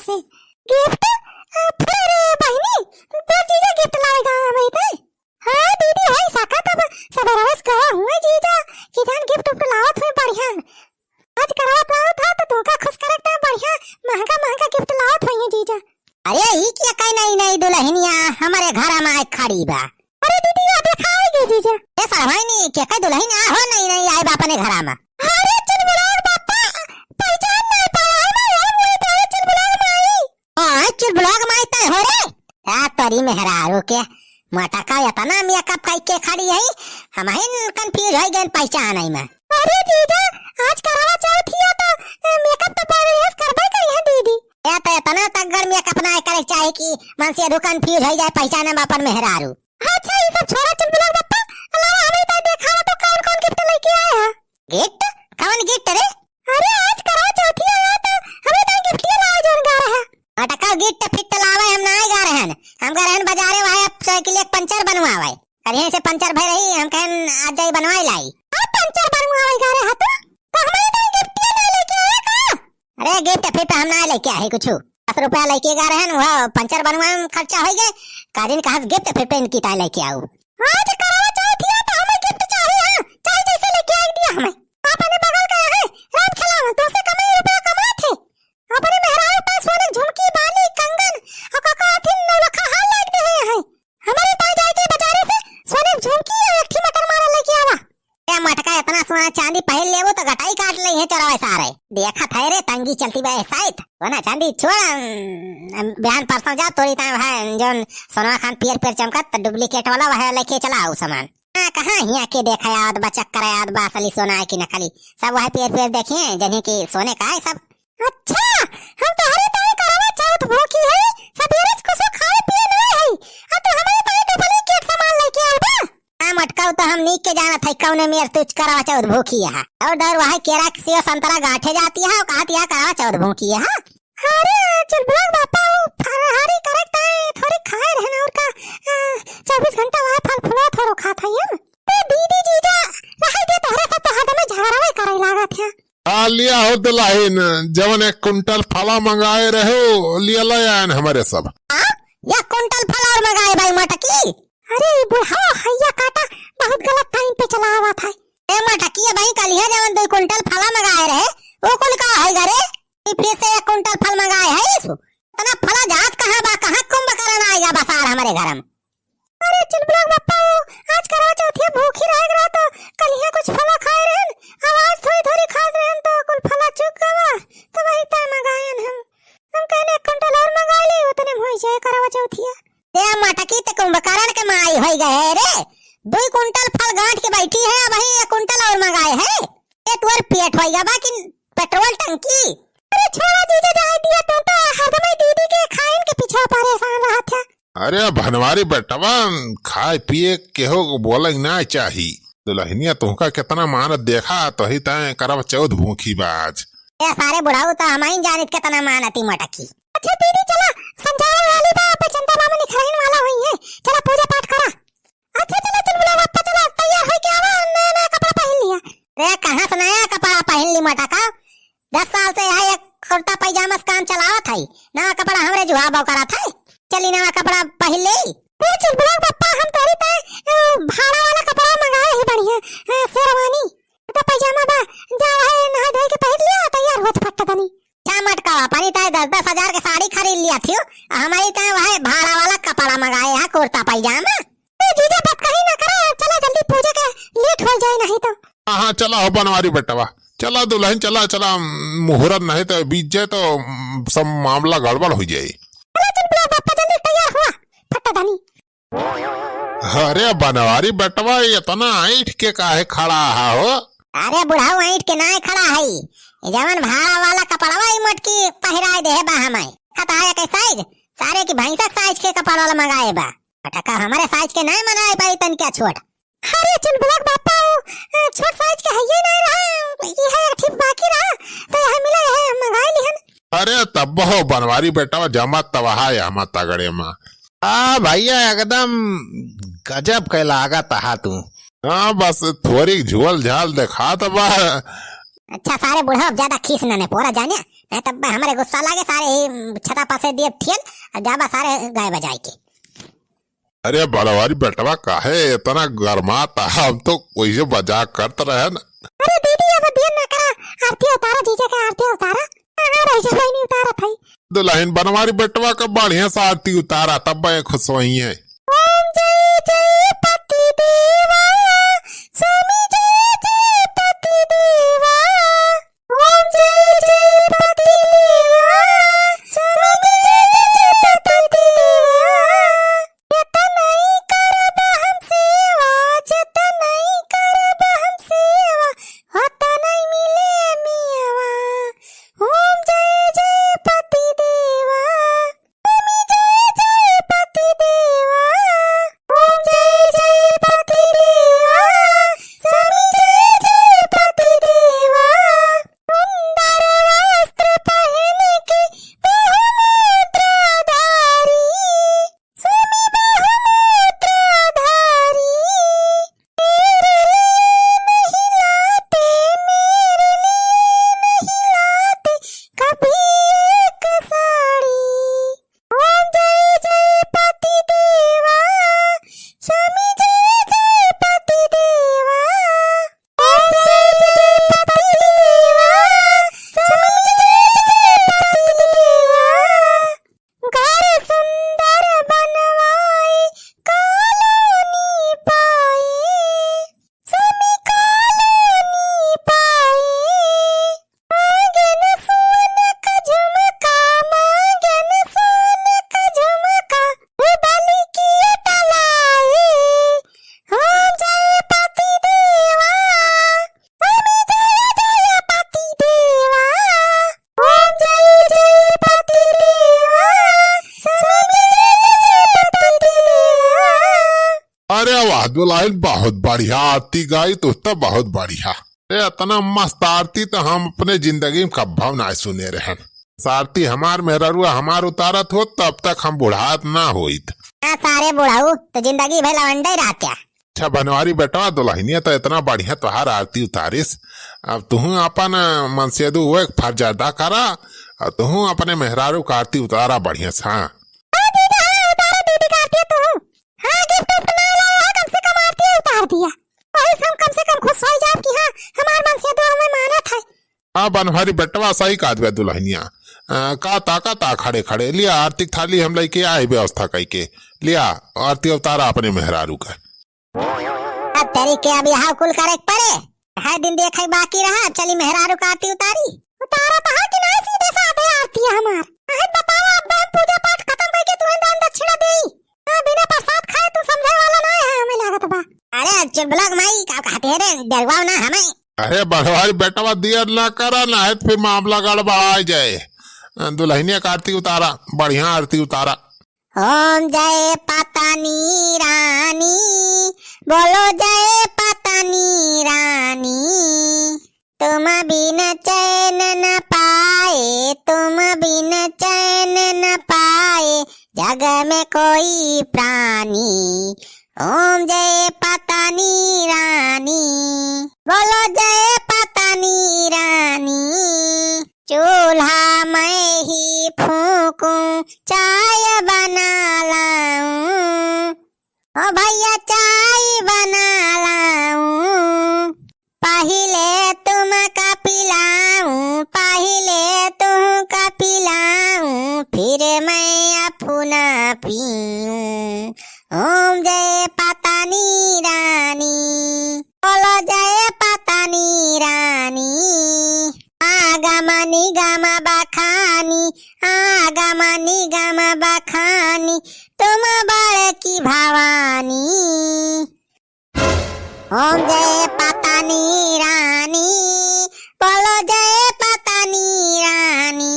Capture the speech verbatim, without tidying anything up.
से। Gift? अ, फिर रे बहिनी, तोर जीजा gift लावे गवा हमरे ताईं। हाँ दीदी, होई सकत अब सबेरवा से गवा हुए जीजा, कि जान gift उफ्ट लावत हुए बढ़िया। आज करवा चौथ ह तो तोहका खुश करे त बढ़िया महंगा महंगा gift लावत होइहैं जीजा। अरे ई क्या कहे नई नई दुलहिनिया हमरे घर मा आए खड़ी बा। अरे दीदी, आ देखा आइ गई जीजा। ए सरवाइनी, के कहे दुलहिन आ हो नई नई आए बा अपने घर मा। अरे चुलबुलार बापा, पहचान नहीं पाया है ना, हम वही तो, अरे चुलबुलार माई। हाँ, चुलबुलार माई तय हो रे। आ तोरी मेहरारू के, मोटका एतना makeup कइ के खड़ी है, हमहिन confuse होइ गए पहचान आई मा। अरे जीजा, आज करवा चौथ हिया तो, ए, makeup तो पहले करबे करी है दीदी। ए तो एतना तगड़ makeup ना करे चाही कि मन से अधू confuse होइ जाए पहचाने मा अपन मेहरारू। अच्छा, ई सब छोड़ा चुलबुलार बापा, अलावा हमरे ताईं देखावा तो कौन कौन gift लइके आए ह? Gift? कौन gift रे? अरे आज करवा चौथ हिया तो हमरे ताईं gift लावे जौन गा रहा। मोटका gift फिट लावे हम नाहीं गा रहेन। हम गा रहेन बजारे वहे साइकिल एक puncture बनवावे। कल यहीं से puncture भय रही, हम कहन आज जाई बनवाई लाई। अब puncture बनवावे गा रहा तू? तो हमरे ताईं gift ना लइके आया का? अरे gift फिट हम ना लइके आए कुछ। दस रुपया लइके गा रहेन, वह puncture बनवावे मा खर्चा होइ गए। काजिन कहस gift फिट इनकी ताईं लइके आऊ। आज करवा चौथ हिया तो हमें gift चाही, हाँ, चाहे जैसे लइके आइ दिया हमें। अपने बगल का है राम खेलावन, तो से कमाई रुपया कमात है। अपने मेहरारू का सोने झुमकी, बाली, कंगन, और का कहथिन नौलखा हार लाइके देहे हैं। हमरे ताईं जाइके बजारे से सोने झुमकी और एक ठी मटर माला लइके आवा। ए मोटका एतना सोना चांदी पहिर लेबो तो गटाई काट लेइहैं चोरवा सारे। देखत है रे तंगी चलती बा ए साइत। सोना चांदी छोड़, अम, अम, बिहान परसों जा तोरी ताईं भाई जौन सोनवा खान पियर पियर चमकत duplicate वाला वह लइके चला आऊ सामान। हाँ, कहाँ हिया के देखा आवत बा, चक्कर आवत बा, असली सोना है कि नकली। सब वह पियर पियर देखिहैं, जनी कि सोने का है सब। अच्छा, हम तोहरे ताईं करवा चौथ भूखी है, सबेरे से कुछ खाए पिए ना है, आ तू हमरे ताईं duplicate सामान लइके आबा? हाँ मोटका, तो हम नीक के जानत है कौने मेर तू करवा चौथ भूखी है। और दौर वह केरा सेव संतरा गांठे जाती है, और कहती है करवा चौथ भूखी है। अरे चुलबुलार बापा, वो फलाहारी करे ताईं थोड़ी खाए रहेन और का, अ, चउबीस घंटा वह फल फुलवा थोड़ो खात है हम। ए दीदी जीजा, रहे दे तोहरे सब तो हरदम झगड़ावे करे लागत है। आ लिया हो दुलहिन, जवन एक कुंटल फला मंगाए रहे हो, लिया ले आयन हमरे सब। आ? या कुंटल फला और मंगाए भाई मोटकी? अरे ई बुढ़वा हैया काटा बहुत गलत time पे चला आवत है। ए मोटकी, भाई कलिया जवन दो कुंटल फला मंगाए रहे, वो कुल का है घरे? ई फिर से एक कुंटल फल मंगाए है इसु। इतना फला जात कहाँ बा, कहाँ कुंभकर्ण आएगा बसार हमरे घर में? अरे चुलबुलार बापा, वो आज करवा चौथिया भूखी रहे रहा तो कलिया कुछ फला खाए रहन, अब आज थोड़ी थोड़ी खात रहन तो कुल फला चुक गवा, तो वही ताईं मंगायन हम। हम कहने एक कुंटल और मंगा ले, उतने में होइ जाए करवा चौथिया। ए मोटकी, ते कुंभकर्ण के माई होइ गए रे, दुई कुंटल फल गांठ के बैठी है, अब वही एक कुंटल और मंगाए है। ए तोर पेट होइगा बा कि petrol टंकी? अरे छोड़ा जीजा, जाए दिया, तू तो हरदम दीदी के खाइन के पीछे परेशान रहत है। अरे भनवारी बेटवा, खाए पिए केहू को बोले ना चाही। दुलहिनिया तुहका केतना मानत देखा, तोही ताईं करवा चौथ भूखी बा आज। ए सारे बुढ़ऊ, तो हमहिन जानित केतना मानती मोटकी। अच्छा दीदी चला, संझावे वाली बा, अब चंदा मामा निखरहिन वाला होइहैं, चला पूजा पाठ करा। अच्छा चला चुलबुलार बापा, चला तैयार होइके आवा, नया नया कपड़ा पहिन लिया। रे कहाँ से नया कपड़ा पहिन ली मोटका? दस साल से यह एक कुर्ता पैजामा से काम चलावत है, नवा कपड़ा हमरे जुहाबो करत है। चली नवा कपड़ा पहिन ले। ए चुलबुलार बापा, हम तोरी ताईं, अ, भाड़ा वाला कपड़ा मंगाए ही बढ़िया, अ, शेरवानी, कुर्ता पैजामा बा, जा वही नहा धोए के पहिर लिया, तैयार होत फट दनी। जा मोटका, अपनी ताईं दस दस हजार के साड़ी खरीद लिया थी, हमरी ताईं वह भाड़ा वाला कपड़ा मंगाए है, कुर्ता पैजामा। ए जीजा, बात कहीं ना करा, चला जल्दी पूजा के late हो जाए नहीं तो। हाँ, हाँ, चला हो बनवारी बेटवा, चला दुलहिन, चला, चला, मुहूर्त नहीं तो बीत जाए तो, सब मामला गड़बड़ हो जाए। चला चुलबुलार बापा, जल्दी तैयार हुआ, फट्टा धनी। अरे बनवारी बेटवा, इतना ऐंठ के काहे खड़ा हा हो? अरे बुढ़ऊ, ऐंठ के नाय खड़ा है, जवन भाड़ा वाला कपड़वा ई मोटकी पहिराए देहे बा हमें। खत आया के size, सारे की भैंसा के size के कपड़वा मंगाए बा। मोटका हमरे size के नाय मंगाए पाई तनका छोट। अरे चुलबुलार बापा, उ, अ, छोट size के हइये नाय रहा, ई है एक ठे बाकी रहा, तो यह मिला, यह मंगाए लिहन। अरे तब हो बनवारी बेटवा, जमा तबहा है हम तगड़े मा। आ भैया एकदम गजब के लागत हा तू। हाँ बस थोड़ी झोल झाल देखात बा। अच्छा सारे बुढ़ऊ, अब ज्यादा खीस न ने पोरा जाने, नहीं तब हमरे गुस्सा लागे, सारे ही छता पासे दिए ठेल, अब जाबा सारे गाय बजाए के। अरे बनवारी बेटवा, काहे इतना गरमात ह? हम तो वैसे मजाक करत रहे न। अरे दीदी, अब देर ना करा, आरती उतारा, जीजा के आरती उतारा। कहाँ रह जा बहिनी, उतारत है। दुलहिन बनवारी बेटवा का बढ़िया से आरती उतारा, तब खुश होइहैं। ओम जय जय पति देवा, स्वामी जय जय पति देवा। ओम जय जय पति देवा, स्वामी जय जय पति देवा। जतनई करब हम सेवा, जतनई करब हम सेवा, ओतनई मिले मियवा। ओम जय जय पति देवा, स्वामी जय जय पति देवा। ओम जय जय पति देवा, स्वामी जय जय पति देवा। सुंदर वस्त्र पहन के बहुमूत्र धारी, स्वामी बहुमूत्र धारी। मेरे लिए नहीं लाते, मेरे लिए नहीं लाते कभी एक साड़ी। ओम जय जय पति देवा, स्वामी जय जय पति देवा। ओम जय जय पति देवा, स्वामी जय जय पति देवा। घर सुंदर बनवाए, कॉलोनी पाए, स्वामी कॉलोनी पाए। मांगेन सोन का झुमका, मांगेन सोन का झुमका, वो बलि की टलाई। ओम जय पति देवा, स्वामी जय जय पति देवा। ओम जय जय पति देवा, स्वामी जय जय पति देवा। अरे वाह दुलहिन, बहुत बढ़िया आरती गाई तू तो, बहुत बढ़िया। ए, इतना मस्त आरती तो हम अपने जिंदगी में कब्बो ना सुने रहन। आरती हमार मेहररुआ हमार उतारत होत, तब तक हम बुढ़ात ना होइत। हाँ, सारे बुढ़ऊ तो जिंदगी भर लवंडे रहत्या। अच्छा बनवारी बेटवा, दुलहिनिया तो इतना बढ़िया तोहार आरती उतारिस, अब तुहूँ अपन, अ, मनसेदू हुए फर्ज अदा करा, और तुहूँ अपने मेहरारू का आरती उतारा बढ़िया से। हाँ। हाँ दीदी, हाँ, उतारा दीदी का आरती तुहूँ। हाँ, gift उफ्ट ना लाया है, कम से कम आरती उतार दिया। वही से हम कम से कम खुश हो जाब कि हाँ, हमार मनसेदू हमें मानत है। हाँ, बनवारी बेटवा सही कहत बे दुलहिनिया। अ, का ताकत आ खड़े खड़े? लिया आरती के थाली हम लइके आए व्यवस्था कइके। लिया आरती उतारा अपने मेहरारू का। अब तेरी के अब यहाँ कुल करे के पड़े। हर दिन देखे बाकी रहा, चली मेहरारू का आरती उतारी। उतारा तो है कि नहीं, सीधे साधे आरती है हमार। अहे बतावा, अब हम पूजा पाठ खत्म कइके तुहैं दान दक्षिणा देई। हाँ, बिना प्रसाद खाए तू समझे वाला ना है, हमें लागत बा। अरे चुलबुला के माई, का कहते हैं रे, डरवाओ ना हमें। अरे बनवारी बेटवा, देर ना करा, ना है तो फिर मामला गड़बड़ा जाए। दुलहिनिया का आरती उतारा, बढ़िया आरती उतारा। ओम जय पतानी रानी, बोलो जय पतानी रानी। तुम बिन चैन न पाए, तुम बिन चैन न पाए, जग में कोई प्राणी। ओम जय पतानी रानी, बोलो जय पतानी रानी। चूल्हा मैं ही फूकूं, चाय बना लाऊं। ओ भैया चाय बना लाऊं, पहिले तुमका पिलाऊं, पहिले तुमका पिलाऊं, फिर मैं अपना पीऊं। ओम जय पतानी रानी, बोलो जय पतानी रानी। आगम निगम बखानी, आगम निगम बखानी, तुम बड़की भवानी। ओम जय पतानी रानी, बोलो जय पतानी रानी।